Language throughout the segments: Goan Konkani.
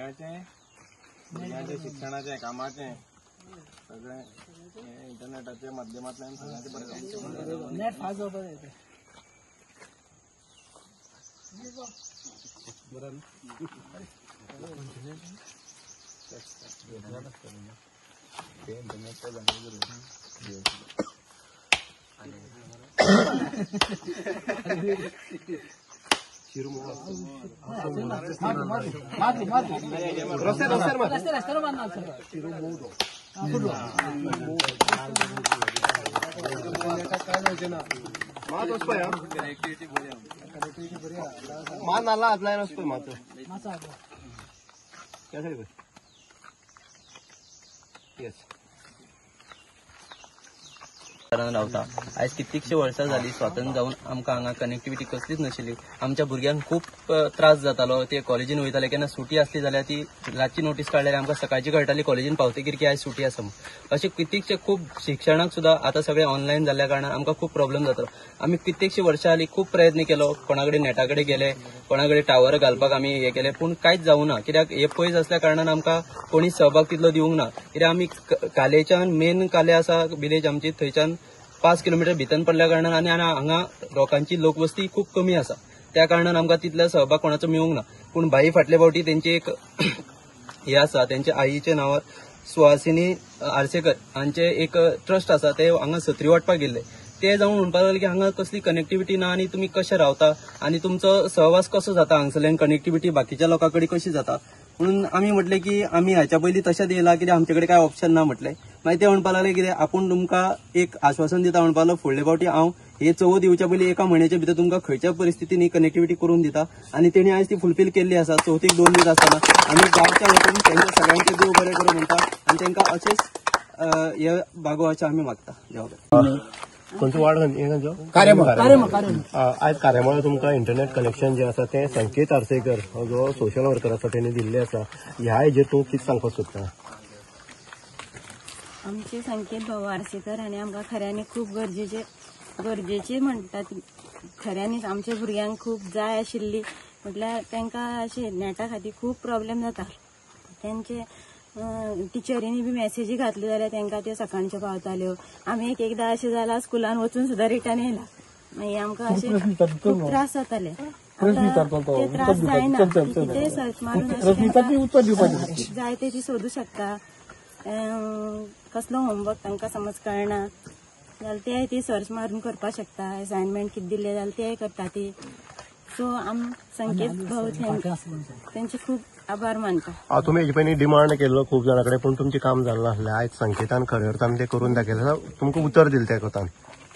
सगळ्याचें भुरग्यांचें शिक्षणाचें कामाचें सगळें इंटरनेटाच्या माध्यमांतल्यान सगळ्यांचें बरें जाता. नेट फास्ट जावपाक जाय. बरं रावता आयज कितलीकशी वर्सां जाली स्वातंत्र्य जावन आमकां हांगा कनेक्टिविटी कसलीच नाशिल्ली. आमच्या भुरग्यांक खूब त्रास जातालो. ते कॉलेजीन वयताले केन्ना सुटी आसली जाल्यार ती रातची नोटीस काडल्यार आमकां सकाळची कळटाली कॉलेजीन पावतकीर की आयज सुटी आसा म्हणून. अशें कितलीकशे खूब शिक्षणाक सुद्दां आतां सगळें ऑनलायन जाल्ल्या कारणान आमकां खूब प्रॉब्लम जातालो. आमी कितलीकशी वर्सां जाली खूब प्रयत्न केलो, कोणा कडेन नेटा कडेन गेले, कोणा कडेन टावर घालपाक आमी हें केलें, पूण कांयच जावं ना. कित्याक हे पयस आसल्या कारणान आमकां कोणी सहभाग तितलो दिवंक ना. कित्याक आमी कालेच्यान मेन काले आसा विलेज आमची, थंयच्यान 5 किलोमिटर भितर पडल्या कारणान आनी हांगा लोकांची लोकवस्ती खूब कमी आसा, त्या कारणान आमकां तितलो सहभाग कोणाचो मेळूंक ना. पूण भाई फाटले फावटी तेंची एक हे आसा, तेंच्या आईच्या नांवार सुहासिनी आर्सेकर हांचे एक ट्रस्ट आसा, ते हांगा सत्री वाटपाक गेल्ले. ते जावन म्हणपाक लागले की हांगा कसली कनेक्टिविटी ना आनी तुमी कशे रावता आनी तुमचो सहवास कसो जाता हांगसरल्यान, कनेक्टिविटी बाकीच्या लोकां कडेन कशी जाता. म्हणून आमी म्हटलें की आमी हाच्या पयलीं तशेंच येयला कित्याक आमचे कडेन कांय ऑप्शन ना म्हटलें. मागीर ते म्हणपाक लागले कितें आपूण तुमकां एक आश्वासन दिता म्हणपाक लागलो, फुडले फावटी हांव हे चवथ येवच्या पयलीं एका म्हयन्याच्या भितर तुमकां खंयच्या परिस्थितीन ही कनेक्टिविटी करून दिता. आनी तेणी आयज ती फुलफील केल्ली आसा. चवथीक 2 दीस आसतना आमी गांवच्या वतीन तेंच्या सगळ्यांचे देव बरें करूं म्हणटा आनी तांकां अशेंच हे बागोवचें आमी मागता. देवा खंयचो वार्ड खंयचो? आयज कार्यामळार तुमकां इंटरनेट कनेक्शन जें आसा तें संकेत आर्सेकर जो सोशल वर्कर आसा तेणी दिल्लें आसा. ह्या हेजेर तूं कितें सांगपाक सोदता? आमचे संकेत भाऊ आर्सेकर हांणी आमकां खऱ्यांनी खूब गरजेचे म्हणटात. खऱ्यांनीच आमच्या भुरग्यांक खूब जाय आशिल्ली, म्हटल्यार तांकां अशें नेटा खातीर खूब प्रॉब्लेम जाता. तेंचे टिचरींनी बी मॅसेजी घातल्यो जाल्यार तांकां त्यो सकाळच्यो पावताल्यो. आमी एक एकदां अशें जालां स्कुलान वचून सुद्दां रिटर्न येयला, मागीर आमकां अशें खूब त्रास जाताले. ते त्रास जायना, कितेंय सर्च मारून अशें जाय ते ती सोदू शकता. कसलो होमवर्क तांकां समज कळना जाल्यार ते ती सर्च मारून करपाक शकता. असायनमेंट कितें दिल्लें जाल्यार तेय करता ती. सो आम संकेत भाऊ तेंचे खूब आभार मानता. तुमी हेजे पयलीं डिमांड केल्लो खूब जाणां कडेन, पूण तुमचें काम जालें नासलें. आयज संकेतान खऱ्या अर्थान तें करून दाखयलें, तुमकां उतर दिलें त्या कोतान.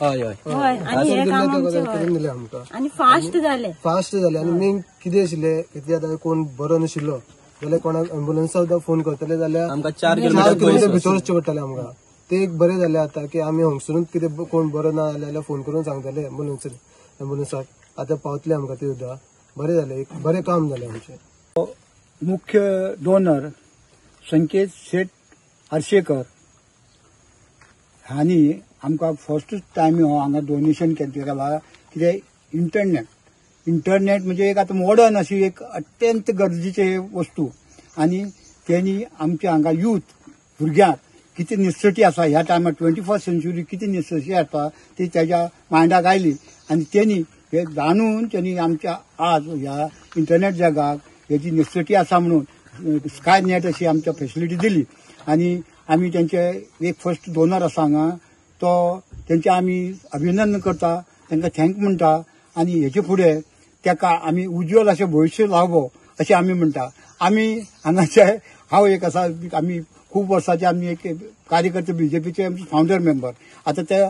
हय हय हय, आनी हें काम आमचें आनी फास्ट जालें, फास्ट जालें. आनी मेन कितें आशिल्लें, कितें आतां कोण बरो नाशिल्लो जाल्यार कोणाक एम्बुलन्सा सुद्दां फोन करतले जाल्यार आमकां 4 किलोमिटर भितर वचचें पडटालें आमकां. ते एक बरें जालें आतां की आमी हांगसरूच कितें कोण बरो ना जाल्यार फोन करून सांगताले एम्बुलन्साक, आतां पावतले आमकां ते सुद्दां. बरें जालें, एक बरें काम जालें आमचें. मुख्य डोनर संकेत शेट आर्सेकर हांणी आमकां फर्स्ट टायम हो हांगा डोनेशन केलें. कितें इंटरनेट म्हणजे एक आतां मॉडर्न अशी एक अत्यंत गरजेची वस्तू. आनी तेणी आमच्या हांगा यूथ भुरग्यांक कितें नेसेसिटी आसा ह्या टायमार 21st century कितें नेसेसिटी आसा ती तेज्या मायंडाक आयली आनी तेणी हे जाणून तेणी आमच्या आज ह्या इंटरनेट जगाक हेजी नेसेसिटी आसा म्हणून स्काय नेट अशी आमच्या फेसिलिटी दिली. आनी आमी तेंचे एक फर्स्ट डोनर आसा हांगा, तो तेंचे आमी अभिनंदन करता, तांकां thank म्हणटा. आनी हेचे फुडें ताका आमी उज्ज्वल अशें भविश्य लावो अशें आमी म्हणटा. आमी हांगाचे हांव एक आसा, आमी खूब वर्सांचे आमी एक कार्यकर्ते बीजेपीचे फावंडर मेंबर. आतां ते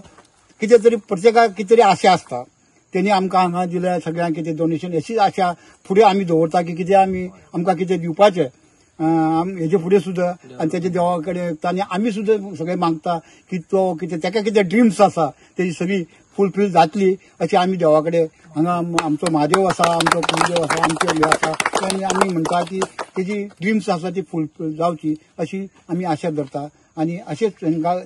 कितें तरी प्रत्येकाक कितें तरी आशा आसता, तेणी आमकां हांगा दिल्या सगळ्यांक कितें डोनेशन, अशीच आशा फुडें आमी दवरता की कितें आमी आमकां कितें दिवपाचें हेजे फुडें सुद्दां. आनी तेजे देवा कडेन आनी आमी सुद्दां सगळें मागता की तो कितें ताका कितें ड्रिम्स आसा तेजी सगळी फुलफील जातली अशें आमी देवा कडेन हांगा आमचो म्हादेव आसा, आमचो कुलदेव आसा, आमचे हे आसा, आनी आमी म्हणटा की तेजी ड्रिम्स आसा ती फुलफील जावची अशी आमी आशा धरता. आनी अशेंच तांकां